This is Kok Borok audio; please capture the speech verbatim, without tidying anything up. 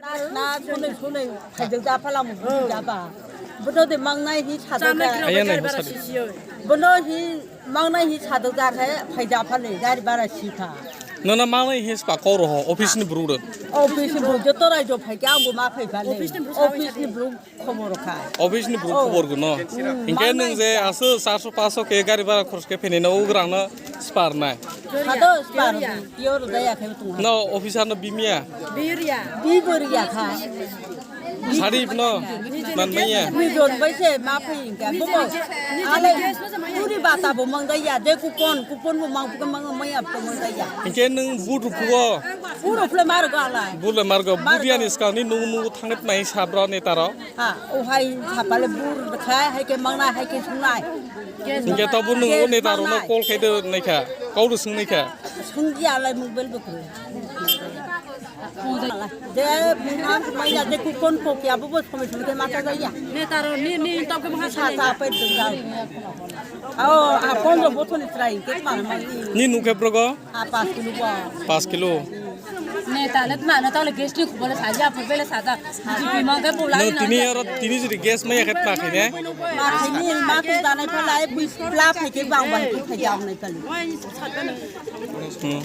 Na, na, sunai, sunai, phaijak ja phala mo, ja ba. Bono de mangnai hi sadok ja. Aya nai, bono hi mangnai hi sadok ja khe phaija phale, gari bara si kha. Nono mangnai hi spa koro ho, office ni buruk rok. Office ni buruk joto rai jo phai khe, ang bo ma phai phale. Office ni buruk khobor kha. Office ni buruk khobor guno. Hinkhe nwng je asu charso paso khe gari bara khorch khe phene no ugrang no spar nai. Sado spar, yo ro daya khe tung ha. No officer no bimia. Bi boriya kha. Sarif no man maya. Ni jon bai se ma phai hinkhe. Buko ale puri bata bo mang daya, de kupon, kupon bo mang, mang maya to mang daya. Hinkhe nwng vote rw phuo. Vote rw phle mar go ala. Vote le mar go. Vote yani skang ni nung nung thangnai mai sabra netaro. Ha, o hai sapale bur khai, hai ke mangnai, hai ke sungnai. Hinkhe to bo nwng o neta rok no call khai de nai kha, kau rw swng nai kha. Sungya lai mobile bo kwrwi. De mama maya de kupon kokya bo bo somoi somoi ke mata jaya. Neta rok ni, ni to ke mangha sa ta pe dun jai. Ao a pondro bothor ni trai ke ma ma ni. Ni nukhe progo? A pas kilo ba. Pas kilo. Ne tale tma na tale guest ni khubole saja, khubole saja. Ji pi mang ke pula. No, tini aro tini jodi guest maya khe tma khaine. Ma khaini ma tu danai phalai bui pla phai ke bang bang tu phai jang nai phalai. Hmm.